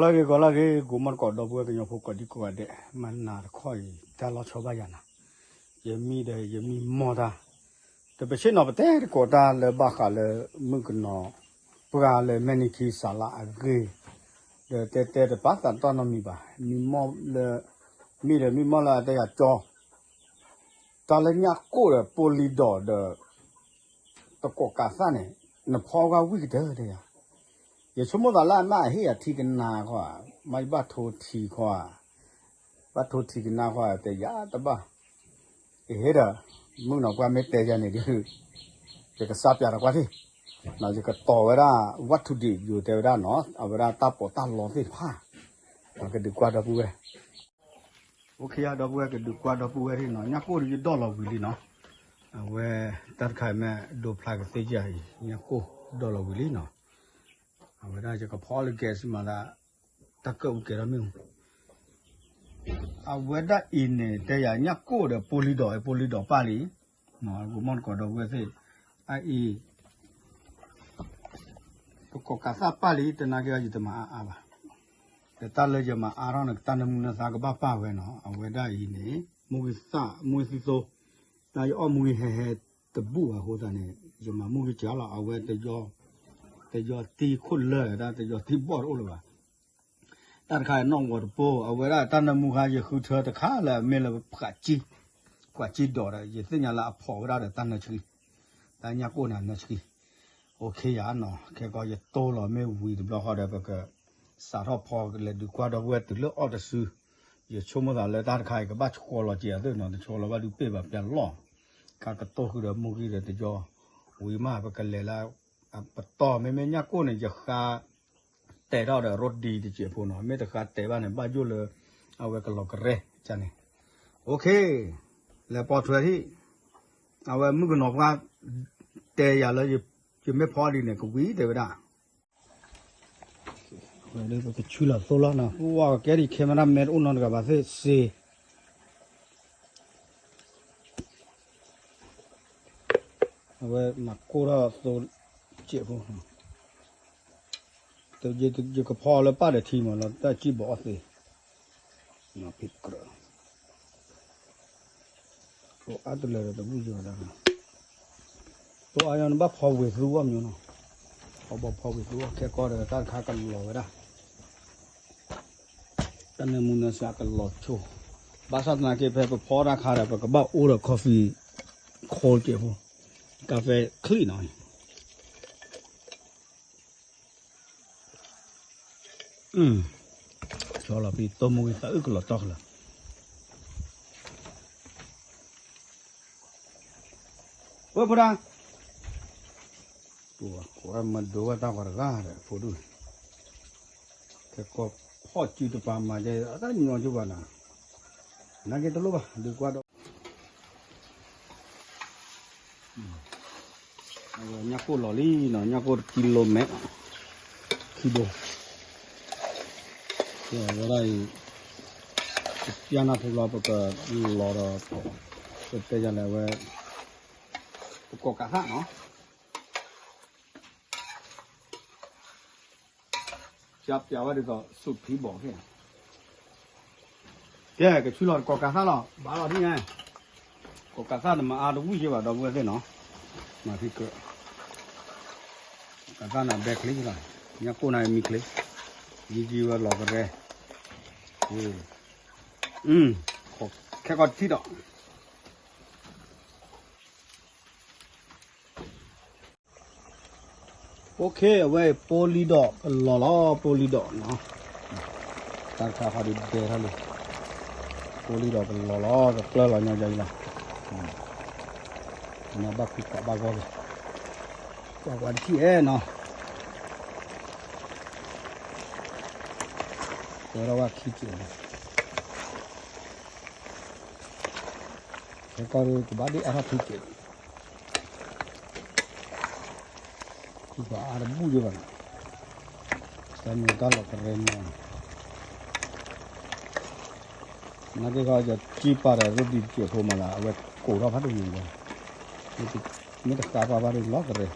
ဂီၤလၢအဂ့ၤ ဂီၤလၢအဂ့ၤ ဂိၤမီၢ်တကိးဒီပုၢ်ဝဲၢ်ကညီဖိကိးဒံကိးဂၤဒဲး မၤနၤတခီအံၤ တၢ်လီၤဆီဘၣ်ယၤနၤ, ယမံဒီးယမံမီၢ်တၢ်, တပဆ့ၣ်နီၤပတဲတကိးတၢ်လၢဘၣ်ဃးလၢ မုၣ်ကနီၤ ပှၢ်လၢမဲာ်နံၤခံစးလၢအဂ့ၤ, ဒီးတဲတဲတပာ်သးတီၢ်နီတမံၤဘၣ်, မံမီၢ်လၢ မံဒီးမံမီၢ်လၢအတဲယၤကၠီ တၢ်လၢညၣ်ကိၢ်ဒီးပိလံၤဒိးဒီး တကိးကးသၣ်န့ၣ် နဖီကွၢ်ဝံၣ်ကတၢၢ်တဲယၤ, ယဆိကမိၣ်သးလၢအမ့ၢ်အဟ့ၣ်ယၤထံကနါခီဧါ, မ့ၢ်ယဘၣ်ထိထံခီဧါ, ဘၣ်ထိထံကနါခီဧါ တဲယၤတဘၣ်, ယဟ့ၣ်ဒီး မုၣ်ကနီၤပှၢ်မ့ၢ်တဲယၤန့ၣ်ဒုး ယကစးပၠးတကွၢ်သ့ၣ်, ယကတီၤဝဲဒၣ် ဝၣ်ထူဒံး ယိၤတဲဝဲဒၣ်နီၤ အဝဲဒၣ်တၢ်ပီးတၢ်လီသ့ၣ်တဖၣ်, ကဒုးကွၢ်ဒီပုၢ်ဝဲၢ် အိၣ်ခ့ယါဒီပုၢ်ဝဲၢ်ကဒုးကွၢ်ဒီပုၢ်ဝဲၢ်သ့ၣ်နီၤ ညၣ်ကိၢ်ဒီးယဒိးလီၤဝံၤလံနီၤ, အဝဲတၢ်တခါအံၤမ့ၢ်ဒိဖျါကသ့ယၤအံၤ ညၣ်ကိၢ်ဒိးလီၤဝံၤလံနီၤ, အဝဲဒၣ်ယကဖီလၢ gas မးသး တၢ်ကၢၣ်အူကဲထီၣ်မ့ၣ်အူ အဝဲဒၣ်အံၤန့ၣ် တဲယၤညၣ်ကိၢ်ဒီးပိလံၤဒိး ပိလံၤဒိးပၢ်လံ, ဂိၤမီၢ်တကိးဒီပုၢ်ဝဲၢ်သ့ၣ်, အအံၤ ပကိးကးသၣ်ပၢ်လံ တနာ်က့အီၤယတမၤအါအါဘၣ်, ဒီးတၢ်လၢယမၤအါထီၣ်န့ၣ် တၢ်နၢမူနၢသါကဘၣ်ပၢ်ဝဲနီၤ အဝဲဒၣ်အံၤန့ၣ် မူဂံၢ်သၣ် မူဂံၢ်သံသိ, တၢ်ယအီၣ်မူဂံၢ်ဟဲဟဲတဘူၣ်ဘၣ်အဃိသတးန့ၣ် ယမၤမူဂံၢ်စှၤလီၤ အဝဲ တယီတံၢ်ခိၣ်လၢာ်ဒၣ် တယီတံၢ်ဘီၣ်တအိၣ်လၢၤဘၣ် တၢ်တခါအံၤနီၣ်ဝီၤတပိၢ် အဝဲဒၣ်တၢ်နၢမူခါ ယဃုထၢတခါလၢအမ့ၢ်လၢပှၤကၠံ, ပှၤကၠံဒိးဒီး ယသ့ၣ်ညါလၢအဖီးဝဲဒၣ်ဒီးတၢ်နၢဆှံ, တၢ်ညၣ်ကိၢ်န့ၣ်နၢဆှံ, အိၣ်ခ့ယါနီၤ ခဲကီးယတိၢ်လီၤမ့ၢ်ဝံၤတဘျီဃီဒီး ပကစးထီၣ်ဖီကလဲၤဒုးကွၢ်ဒီပုၢ်ဝဲၢ်တုၤလၢအီၣ်တစု, ယဆိကမိၣ်သးလၢတၢ်တခါအံၤကဘၣ်ဆှီလီၤက့ၤအသ့ၣ်နီၤ တဆှီလီၤဘၣ်ဒုးပ့ၢ်ဘၣ်ပျၢ်လီၢ်, ကါကတိၢ်ဃုာ်ဒီးမူဂံၢ်ဒီးတယီ, ဝံၤမး ပကလဲၤလၢ ပတီၢ်မ့မ့ၢ်ညၣ်ကိၢ်န့ၣ် ယဃါ တဲာ်ထီၣ်ဒီးရိဒံတစဲးဖိနီၤ မ့ၢ်တဃါတဲာ်ဘၣ်န့ၣ် ဘၣ်ယိၣ်လၢ အဝဲကလီၤကရဲကန့ၣ်, အိၣ်ခ့, လဲၤပိာ်ထွဲထံၣ်, အဝဲမုၣ်ကနီၤပှၢ် တဲယၤလၢ ယမ့ၢ်ဖီဒ်န့ၣ် ကဝံၤတဲဝဲဒၣ် ပကဆူလီၤသိလီၤနီၤ ပဝဲကကဲဒံး camera man တအိၣ်နီတဂၤဘၣ်သ့ၣ်စ့ အဝဲမၤကိၢ်ထီၣ်သိစဲးဖိ, ယကဖီလၢပၢ်ဒီးထံမးလီၤ တၢ်စံၣ်ဘီအီၣ်သ့, ဖံကြၢး, အတလၢာ်ဒီးတဘူၣ်ယိာ်ဒၣ်, သိအါယီၤနဘၣ်ဖီဝ့ၤသူအီၣ်မးနီၤ, ဖီဘီဖီဝ့ၤသူအီၣ်ခဲကီၢ်ဒီးတၢ်တခါကလီၤဝဲဒၣ် တၢ်နၢမူနၢဆါကလီၤဆိ, ဘၣ်ဆၣ်သနာ်က့ ဖဲပဖီတၢ်ခါဒီး ပကဘၣ်အိၣ်ဒီး coffee ခိစဲးဖိ, ကါဖဲချံနီၤ, ဆီလီၤဖံတိၢ်မူဂံၢ်သးအုၣ်ကလီၤတီၢ်ကလီၤ ဝဲဖိဒၣ်, ပှၤကိးမၤဒိဝဲတၢ်ပှၤတဂၤဒီး ဖိဒိၣ်, ခဲကီၢ်ဖီၣ်စုတပၤမၤကဲ အတၢ်ညီကဘၣ်နၤ, နာ်က့တလိၣ်ဘၣ် ဒုးကွၢ်ဒီး ညၣ်ကိၢ်လီၤလံနီၤ ညၣ်ကိၢ်တကံလိမဲာ်, ခံဒိ, ဝဲဒၣ်အံၤ, ပျၢ်နၢ်ဖိဘျီ ပကလီၤဒီး, ပတဲယၤလဲၣ်ဝဲ, ပကိးကးသၣ်နီၤ ပျၢ်ဝဲဒ်သိး ဆူၣ်ဖံဘီၣ်ဖဲ, ကဲ ကဆူလီၤတကိးကးသၣ်လီၤ ဘၣ်လီၤဒ်ညါ, ကိးကးသၣ်န့ၣ်မၤအါတဝံၣ်ယဲဘၣ် ဒီပုၢ်ဝဲၢ်သ့ၣ်နီၤ, မၤဖံကြၢး, ကးသၣ်န့ၣ်ဘဲချ့လီၤ, ညၣ်ကိၢ်န့ၣ်မံချ့, ယံကံဝဲလီၤကရဲ, ခဲကီၢ်တထံၣ်ဒီး OK အဝဲအံၤ ပိလံၤဒိးကလီၤလီၤ ပိလံၤဒိးနီၤ, တၢ်တခါခီဒုးဒဲထီၣ်လံ, ပိလံၤဒိးကလီၤလီၤ ကကျၢၢ်လီၤညီယၤအံၤလီၤ, မ့ၢ်ဘၣ်ခူပာ်ဘၣ်ဂီၢ်လံ, ကွၢ်ကွၢ်တထံၣ်အဲၣ်နီၤ, ကွဲထီၣ်ဝဲခံစဲးလံ, ခဲကီၢ်ဒုးကဘၣ်ဒ်အါထီၣ်ခံစဲး ပှၤအါတဘူၣ်ယဲဘၣ်နီၤ, တၢ်မ့ၢ်တၢ်လီၤကရဲမး, နာ်က့ခီ ယကံပာ်ဒီးရိဒံတစဲးဖိမးလၢ အဝဲကိးထီၣ်ဖးဒိၣ်ညါ, မ့ၢ်တဃါပှၤဖးဒိၣ်လီၤကရဲ,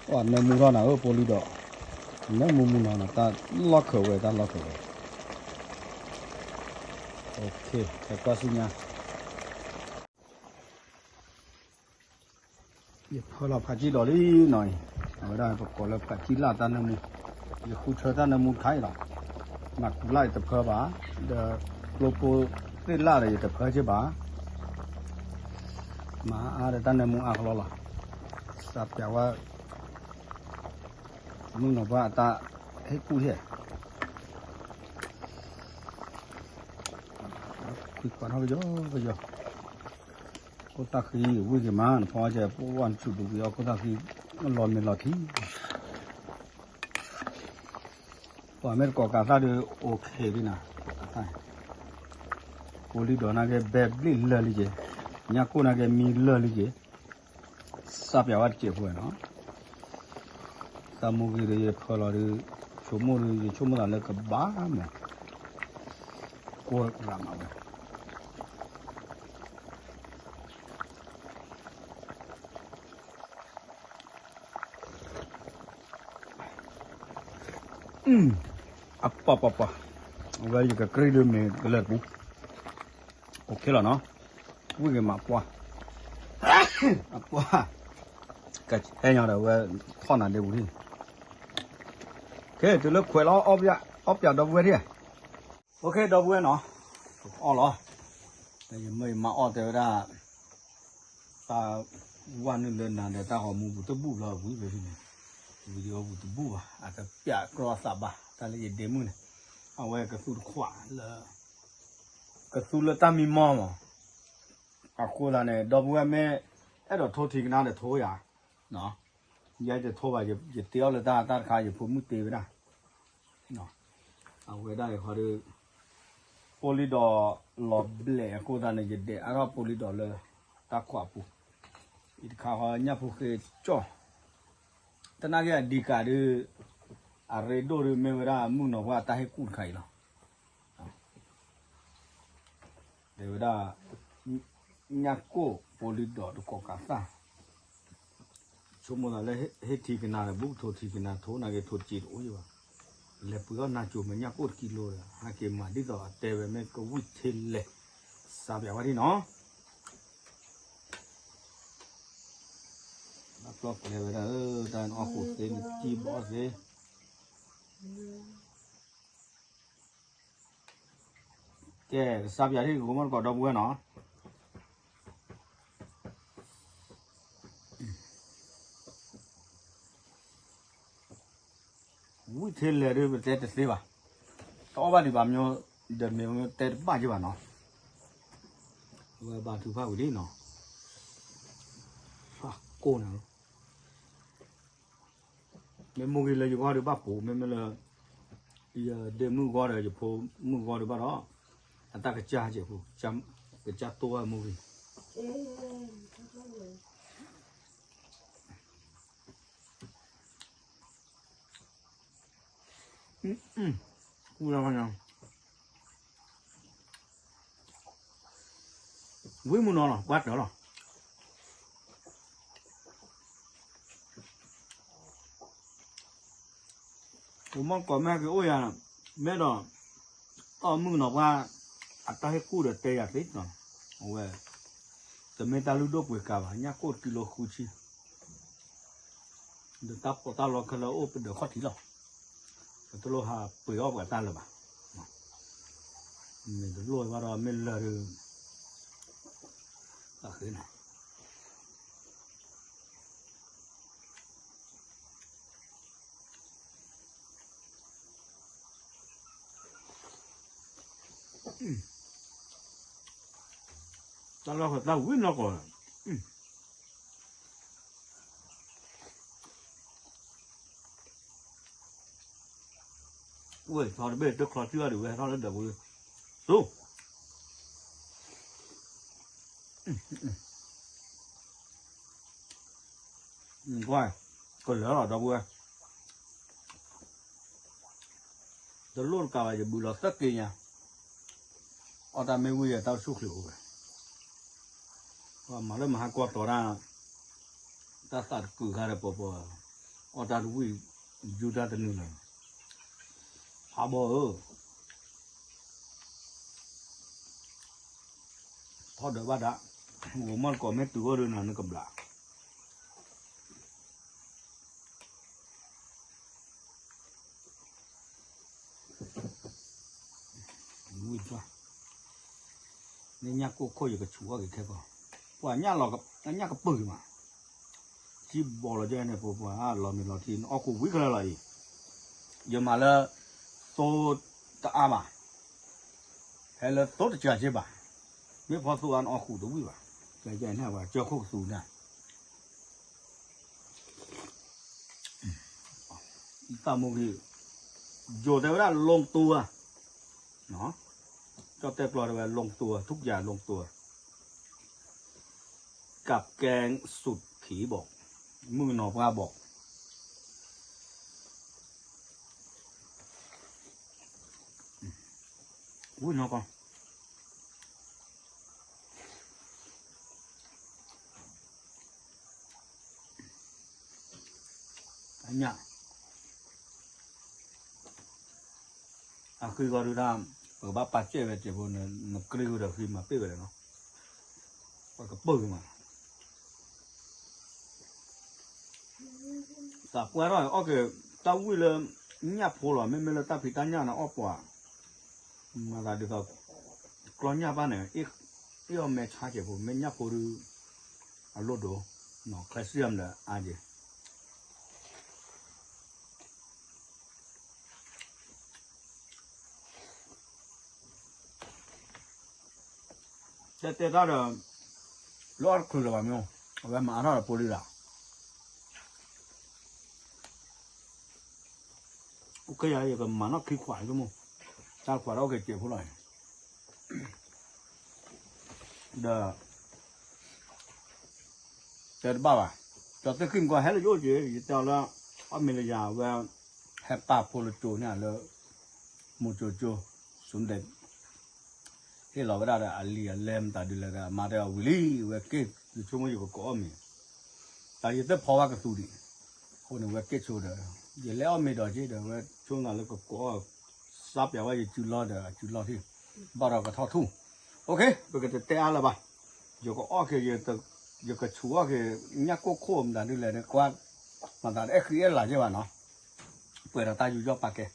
ပှၤနၢမူထီၣ်နၤဧၢ ပိလံၤဒိး, နမူမူနီၤနီၤ တၢ်လီၢ်ခၢးဝဲ တၢ်လီၢ်ခၢးဝဲ, ဟဲကွၢ်ဆူညါ ယဖၢလီၤဖးကံၢ်ဒီးလံနီၤအံၤ, အဝဲဒၣ်ပကိးလၢဖးကံၢ်လၢ်တၢ်နၢမူ, ယဃုထၢတၢ်နၢမူတခါအံၤလီၤ, မၤကူလၢ်ယတဖၢဘၣ်, ဒီးကျိဖိသ့ၣ်လၢ်ဒီးယတဖၢက့ဘၣ်, မၤအါဒီးတၢ်နၢမူအါကလီလီၤ, စးပၠးဝဲ မုၢ်နီၤပှၢ်အတၢ်ဟ့ၣ်ကူၣ်ဟဲ, ခွံခွါထီၣ်ကယီကယီ, ခိၣ်သၣ်ဃံဝံၣ်က့ၤမး နဖီအီၣ်ကဲ ပဝဲနဆူၣ်ဒူက့ၤအီၣ်ခိၣ်သၣ်ဃံ, လီၤမ့ၤလီၤထံ, ပှၤမ့ၢ်တကိးကးသၣ်ဒီး အိၣ်ခ့ဒ်နၤ, ကိးလံဒီးနာ်က့ ဘဲဘျ့ၣ်လၢာ်လံက့ၤ, ညၣ်ကိၢ်နာ်က့ မံလၢာ်လံက့ၤ, စးပၠးဝဲတစဲးဖိနီၤ, သးမိၢ်ဂ့ၤဒီးယဖၢလီၤဒီး, ဆိကမိၣ်ဒီး ယဆိကမိၣ်သးလၢကဘၣ်မး, ကိၢ်ရးမးဝဲ အပှၤပှၤပှၤ, အဝဲယကကြံဒုးမ့ၢ်ကလၢာ်တပူၤ, အိၣ်ခ့လီၤနီၤ, ဝံၣ်က့ၤမးပှၢ်, အပှၢ်, ကဟဲညီဒီးဝဲ, ထီၣ်နၤဒ့ပူၤလံ, ခဲတုၤလၢခွဲးလီၤ, အီၣ်ပၠးဒီပုၢ်ဝဲၢ်ထံၣ်, အိၣ်ခ့ဒီပုၢ်ဝဲၢ်နီၤ, အီၣ်လီၤ, ယမ့ၢ်ယမၤအီၣ်တဲဝဲဒၣ် တၢ်ဝါနုာ်လၢနၤဒီးတၢ်ဂီၤမူပူၤတဘူၣ်ဘျီဝံၤဖဲန့ၣ်, ဝံၤဒီးပူၤတဘူၣ်ဘၣ် အကပျးကြီသးဘၣ် တၢ်လၢယဒ့မုၣ်န့ၣ်, အဝဲကသူတခွးလၢ, ကသူလၢတၢ်မံမီၢ်မး, အဃိသတးန့ၣ် ဒီပုၢ်ဝဲၢ်မ့ၢ်, အဲၣ်ဒိးထိထံကနါဒီးထိယၤ, ယဲတထိဘၣ် ယတ့အီၣ်လၢတၢ်တၢ်တခါ ယဖိမုၣ်တ့ဝဲဒၣ် အဝဲဒၣ်အံၤဃီဒီး, ပိလံၤဒီးလီၤဘျဲးအဃိသတးန့ၣ် ယဒဲးအါထီၣ်ပိလံၤဒီးလၢတၢ်ခွးပူၤ, အံၤတခါဃီညၣ်ဖိဃ့ကၠီၣ်, တနာ်က့အဒံးကးဒီး, အရ့ဒိၣ်ဒီးမ့ၢ်ဝဲဒၣ်မုၢ်နီၤပှၢ်အတၢ်ဟ့ၣ်ကူၣ်တခါအံၤလီၤ. တဲဝဲဒၣ်, ညၣ်ကိၢ်ပိလံၤဒီးတကိးကးသၣ်, ဆိကမိၣ်သးလၢဟ့ၣ်ထံကနါဒီး ဘူးကထိထံကနါ ထိနာ်က့ထိတစ့တအိၣ်ယဘၣ်, လဲၤပှ့ၤအီၣ်နါစိၤမ့ၢ်ညၣ်ကိၢ်တကံလိဒီး ဟဲက့ၤမၤဒ်သိးအတဲဝဲမ့ၢ်ကဝံၣ်ထဲလဲၣ်, စးပၠးဝဲဒၣ်နီၤ ဘၣ်ပျီၢ်ကျဲဝဲဒၣ်ဧၢ, တၢ်အီၣ်ဃိးသ့ နကံဘီသ့, ကဲ, ကစးပၠးထံၣ်ကကိးမီၢ်တကိးဒီပုၢ်ဝဲၢ်နီၤ, ဝံၣ်ထဲလဲၣ်ဒီးပတဲတသ့ဘၣ်, တအီၣ်ဘၣ်ဒံးဘၣ်မ့ၢ်, ဒီးမ့ၢ်တဲတဘၣ်က့ဘၣ်နီၤ, ဝဲဘါထုကဖၣ်ဝံၤလံနီၤ, ကိၢ်န့ၣ် မ့ၢ်မိၢ်ဂ့ၤလၢယဂီၢ်ဒီးဘၣ်ပူၤ, မ့မ့ၢ်လၢ ယဒ့မုၣ်ဂီၢ်ဒီးယဖိမုၣ်ဂီၢ်ဒီးဘၣ်ဒီး, အတၢ်ကစၢ်ကဲးဖိ, ကစၢ်တိၢ်ဝဲမိၢ်ဂ့ၤ, ဝံၣ်မုၢ်နီၤလီၤ ကွၢ်တၢၢ်လီၤ ပမီၢ်ကိးမ့ၢ်ဟဲက့ၤအိၣ်ယၤ, မ့ၢ်ဒီး, တၢ်မုၣ်ကနီၤပှၢ်, အတၢ်ဟ့ၣ်ကူၣ်ဒီးတဲယၤသ့နီၤ, အဝဲ, တမ့ၢ်တၢ်လုၢ်ဒိၣ်ပှ့ၤကၤဘၣ် ညၣ်ကိၢ်တကံလိဃုဆံ, ဒီးတၢ်ပီးတၢ်လီခဲလၢာ်အိၣ်ပဒီးခီၣ်ထံးလီၤ, ပတလိၣ်ဟးပှ့ၤအီၣ်ပှၤတၢ်လၢၤဘၣ်, မ့ၢ်တလိၣ်ဘၣ်ဒီးမ့ၢ်လၢာ်ဒီး, တၢ်ဃ့နၤ တၢ်လီၢ်ဃီတၢ်ဝံၤနီၢ်ကီၢ်, ဝဲထီတဘ့ၣ်တချီထံၣ်အီၤဒံးဝဲထီလၢဒၢးပူၤ, သိ, ကွၢ်, ကလၢာ်လီၤဒီပုၢ်ဝဲၢ် တလိၣ်တကးဘၣ် ယဘုးလီၤသၢက့ညါ, အီၣ်တၢ်မ့ၢ်ဝံၤယတၢ်ဆူၣ်ချ့အိၣ်ဝဲ, မၤလၢမဟါကွၢ်တီၤတၢ်, တၢ်သးတကုးခါဒီးပှၤပှၤ, အီၣ်တၢ်တဝံၤ, ယူၤတၢ်တနုာ်လီၤ, အဘီဧၢ, ထီၣ်ဒၢးဘၣ်ဒၣ်, ဂီၤမီၢ်တကိးမ့ၢ်တုၤဂီၢ်ဒုးနၤနကဘျး ဝံၣ်, မ့ၢ်ညၣ်ကိၢ်ခိၣ်ယကဆူးအီၣ်က့ၤခဲကီၢ်, ပှၤညၣ်လီၤ, ညၣ်ကပုာ်က့ၤမး, ထံဘီလီၤကဲန့ၣ် ပပှၤလီၤမ့ၤလီၤထံ နအီၣ်ခိၣ်ဝံၤခဲလၢာ်လီၤအံၤ, ယမၤလၢ သိတအါဘၣ်, ဟဲလၢသိတစှၤက့ဘၣ်, မ့ၢ်ဖီသိအါနအီၣ်ခိၣ်တဝံၣ်ဘၣ်, ကဲကဲန့ၣ်ပှၤကၢခိၣ်ကသူန့ၣ် သးမူဂ့ၤ, ယိၤတဲဝဲဒၣ် ลงตัว, ကၠီၣ်တဲၣ်ကျီတဲဝဲ ลงตัว, ทุกอย่างลงตัว, กับแกงสูตรผีบอก, မုၣ်ကနီၤပှၢ်บอก, ဝံၣ်နီၢ်ကီၢ် အညၣ်, အဃံဂီၤဒုးဒၣ်, ပကဘၣ်ပာ်စဲ့ဝဲစဲးဖိန့ၣ် နကြ့ဃုာ်ဒီးဃံမၤပ့ၢ်ဝဲဒၣ်နီၤ, ပကပၢၢ်မး, သးပှၢ်ထီၣ်အီၣ်က့ၤ, တၢ်ဝံၣ်လၢ, ညၣ်ဖိလီၤ မ့မ့ၢ်လၢတၢ်ဖံးတၢ်ညၣ်န့ၣ်အီၣ်ပှၤ, မၤသးဒ်သိး, ကျီညၣ်ဘၣ်န့ၣ်, အ့ၣ်အီၣ်မဲဆါစဲးဖိ မ့ၢ်ညၣ်ဖိဒုး, အလိၣ်ဒိၣ်, calcium ဒီးအါက့ၤ တဲတဲတၢ်ဒီး, လၢအီၣ်တချုးလၢၤဘၣ်မ့ၢ်, အဝဲမၤအါထီၣ်ဒီးဖိလံလီၤ, အိၣ်ခ့ယၤ ယကမၤနီၣ်ခံခွးအံၤမ့ၢ်, တၢ်ခွးဒီးအိၣ်က့ၤစဲးဖိလီၤ, ဒီး တဲတဘၣ်ဘၣ်, ကၠီၤသ့ၣ်ဃံမကီၢ်ဟဲလၢယအိၣ်က့ၤ ယတဲအီၤလၢ, အီၣ်မ့ၤလၢယၤဝဲ, ဟဲပာ်ဖိလၢကၠိန့ၣ်လၢ, မိၤကၠိကၠိ, စူဒဲး, ဟ့ၣ်လီၤဝဲဒၣ်ဒီးအလံာ်အလဲမတၤဒ်လဲၣ်ဒီး မၤတဲအီၤဝံၤလံ ဝဲက့ၢ် ယဆိကမိၣ်ယကကိးအီၣ်မ့ၤ, တၢ်ယတဖီဝဲကသူဒံး, အဃိန့ၣ်ဝဲက့ၢ်ဆိဒီး, ယလဲၤအီၣ်မ့ၤဒီးက့ၤဒီး ဝဲဆိနၤလၢကကိးအီၣ်, စးပၠးဝဲယစုလီၢ်ဒီးအစုလီၢ်ထံၣ်, ဘၣ်ဒီးကထီၣ်ထူၣ်, ပကတတဲအါလၢၤဘၣ်, ယကအီၣ်က့ၤ, ယကဆူးအီၣ်က့ၤ, ညၣ်ကိၢ်ခိၣ်မတၤဒ်လဲၣ်န့ၣ် ကွၢ်, မၤသးတအဲၣ်ဃံအဲၣ်လၤက့ဘၣ်နီၤ, ပှဲၤဒီးတၢ်ယူးယီၣ်ပာ်ကဲ